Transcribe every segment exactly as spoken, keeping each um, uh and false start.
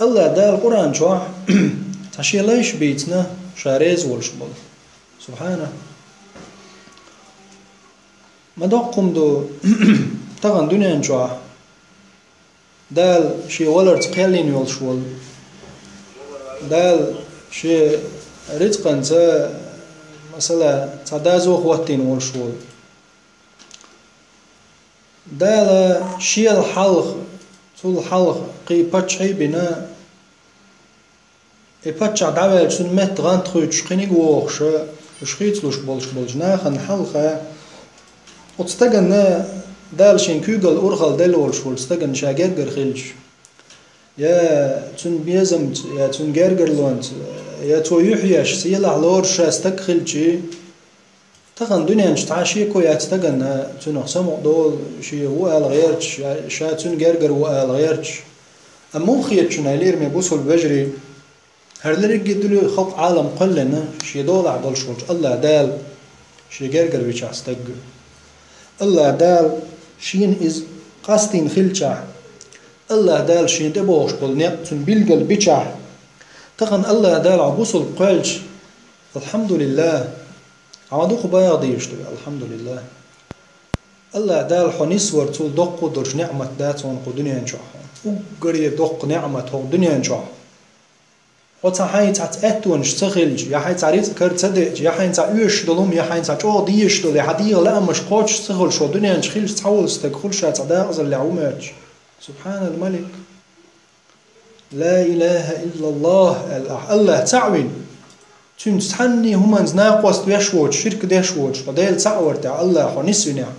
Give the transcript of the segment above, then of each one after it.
АллахӀ Дала Къуръан чохь цхьа шен лайш бийцина, ша реза волуш болу. Субхьана. Ма доккха хӀума ду тахана дуьнен чохь Дала шен валарца кхел йина йолуш волу. Дала шен рицкъанца, масала, цхьа доза хӀоттийна волуш волу. Дала шел хьалха, цул хьалха кхин паччахьий бина, и паччахь дӀаваьлча, цуьнан метта гӀант хуьйцуш кхиниг вохуша, уьш хийцалуш болуш болчу нахана хьалха, оцу стаганна Дала шен куьйгалла урхалла делла волуш волчу стагана ша гергара хилча, я цуьнан безамца, я цуьнан гергарлонца, я цо юьхь еш, сийлахь лоруш ша стаг хилчий, тахана дуьнен чу цхьа шеко яц стагана, цуьнах самукъадолу, шен ву ала гӀерташ, ша, ша цуьнан гергара ву ала гӀерташ. Амма муха хета шуна, хьоме бусулба вежарий, хӀара лерриге дуьле халкъ Ӏалам кхоьллина, шен долахь долуш волчу АллахӀ Дала шен гергара вичахь стаг. АллахӀ Дала шена иза къастийна хилчахь, АллахӀ Дала шена тӀебогӀуш болу некъ цуьнан билггал бичахь, тахана АллахӀ Дала хьо бусулба кхоьллича, алхьамдулиллахӀ, хьан дукха багӀа дийш ду, алхьамдулиллахӀ. АллахӀ Дала хьо нисвар цул доккха долуш неӀмат дац хьуна кху дуьнен чохь. Уггаре доккха неӀмат хӀокху дуьнен чохь. Хьо цхьа хьайн цхьацца аьттонаш ца хилча, я хьайн цхьа рицкъ кара ца деача, я хьайн цхьа оьшуш долу хӀума, я хьайн цхьа чӀогӀа дезаш долу, я хьан дегӀан лаамаш кхочуш ца хуьлуш, хьо дуьнен чу хилча цхьа волу стаг хуьлу ша цхьа декъазаллехь ву моьттуш. Субхьанал Малик. Ла илаха иллаллахӀ аьлла ахь АллахӀ цхьаъ вина, цуьнца цхьанне хӀуманца накъост веш воцуш, ширк деш воцуш, хьо Дела цхьаъ вар тӀехь АллахӀ хьо нисвинехь.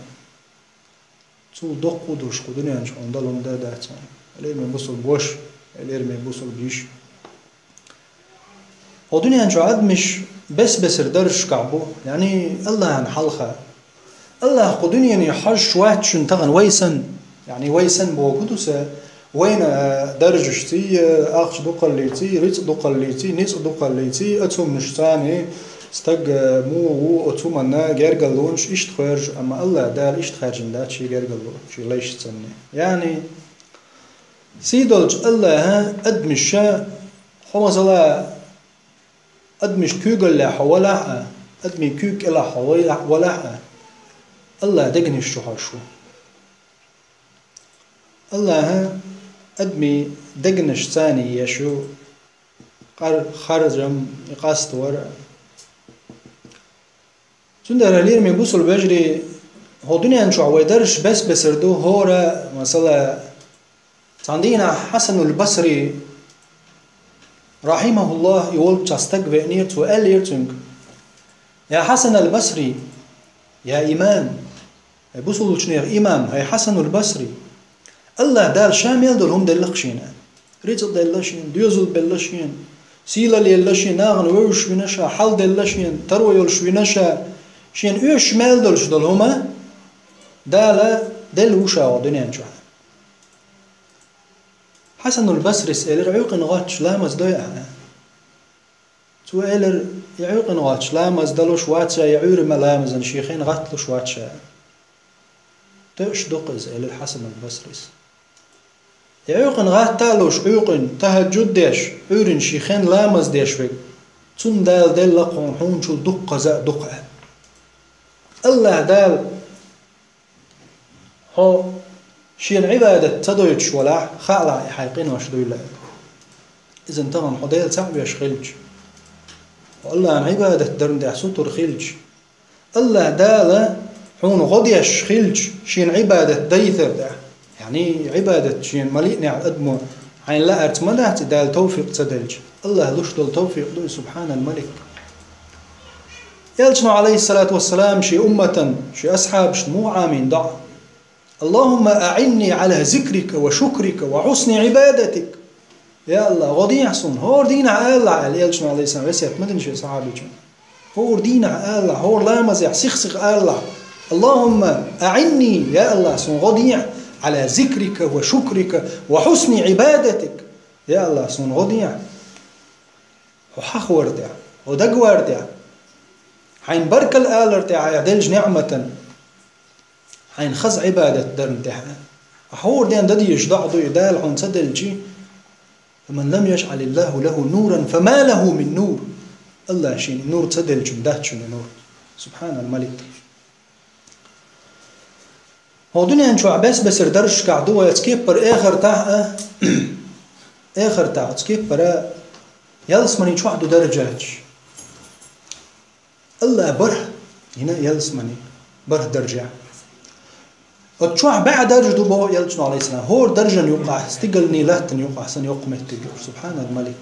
Цул доккха долуш кху дуьнен чу хьуна дала хӀума дан дац хьуна. Элира ме бусулба ваша, элира ме бусулба йиша. Хьо дуьнен чу адамаш бес-бесара даржашкахь бу, яъни АллахӀан хьалха. АллахӀ кху дуьнене хьожуш вац шуна тахана вай санна, яъни вай санна боху ду сан, вайна, а, даржашций, а, ахча дукхаллийций, рицкъ дукхаллийций, ницкъ дукхаллийций, оцу хӀуманаш царний стаг, а, муха ву оцу хӀуманна гергарлонаш иштта хоьржу, амма АллахӀ Дала иштта хаьржина дац шен гергарло, шен лайшца санна. Яъни, сий долчу АллахӀа адамаша, хьо, масала, адамашна куьйгаллехь хьо валахь а, адамийн куьйга кӀелахь хьо валахь, валахь а, АллахӀ дегнаш чу хьожуш ву. АллахӀа адамийн дегнаш царний еш ю, къар-, харжам, и къаставар а. Цундела, элира ме бусулба вежарий, хӀокху дуьнен чохь вай даржаш бес-бесара ду, хӀора, масала, цхьана дийнахь Хьасанул Басри, рахьимахуллахӀ, и волчу цхьа стаг веанера, цо аьллера цуьнга: «Я Хьасан ал-Басри, я имам, хӀай бусулбачу нехан имам, хӀай Хьасанул Басри, АллахӀ Дала Ша мел долу хӀума делла-кх шена. Рицкъ делла шена, доьзал белла шена, сийлалла елла шена, нахана вевзаш вина Ша, хьал делла шена, таро йолуш вина Ша, шена оьшуш мел долуш долу хӀума Дала делла ву Ша хӀокху дуьнен чохь». Хьасанул Басрис элира: «Ӏуьйкъина гӀоттуш ламаз дой ахьа?» Цо элира: «Я Ӏуьйкъина гӀоттуш ламаз далуш вац ша, я Ӏуьйран ламазан шен хен гӀатталуш вац ша». «Тоьаш ду-кх иза», — элира Хьасанул Басрис. «Я Ӏуьйкъина гӀатта а луш, Ӏуьйкъина тахӀаджуд деш, Ӏуьйран шен хен ламаз деш верг, цунна Дала делла-кх хьуна хьуначул дуккхаза а дукха», — аьлла. АллахӀ Дала хьо Шена Ӏибадат ца дойтуш валахь, хаалахь и хьайн къинош дуйла аьлла. Иза тахана хьо Дела цхьаъ веш хилча, хьо АллахӀан Ӏибадат дарна тӀехь сутара хилча, АллахӀ Дала хьуна гӀо деш хилча, Шена Ӏибадат дайтар тӀехь, яъни Ӏибадат Шена ма лиънехь адамо хьайна лаарца ма дац и, Дала товфикъ ца делча. АллахӀа луш долу товфикъ ду и, субхьанал малик. Элчано, Ӏалайхиссалату вассалам, шен умматан, шен асхьабашна муха Ӏамийна доӀа: «Аллахумма аӀинни Ӏала зикрика ва шукрика ва хьусни Ӏибадатик». Я АллахӀ, гӀо дехьа суна, хӀора дийнахь алалахь, аьлла, Элчано, Ӏалайхиссалам, весет ма дина шен сахьабичунна. ХӀора дийнахь алалахь, хӀора ламазехь сих-сиха алалахь: «Аллахумма аӀинни», я АллахӀ, суна гӀо дехьа, «Ӏала зикрика ва шукрика ва хьусни Ӏибадатик». Я АллахӀ, суна гӀо дехьа хьо хьахавар тӀехь, хьо дагавар тӀехь, хьайна баркалла алар тӀехь, хьайх деллачу неӀматан, хьайна хаза Ӏибадат дарна тӀехь. Ахьа хӀора ден дан дезаш доӀа ду и, Дала хьуна ца делчи, ومن لم يجعل الله له نورا فما له من نور. Аллах шийна нур ца делчун дац шуна нур. سبحان الملك. ХӀокху дуьнен чохь бес-бесара даржашкахь ду вай оцу кеппара эхартахь а, эхартахь оцу кеппара ялсамани чохь ду даржаш. Аллах бархӀ йина ялсамани, бархӀ даржехь. Оцу чохь бӀе даржа ду боху элчано, алейхиссалам. ХӀора даржан юкъахь, стигалний латтана юкъахь санна йоккха меттиг ю. سبحان الملك.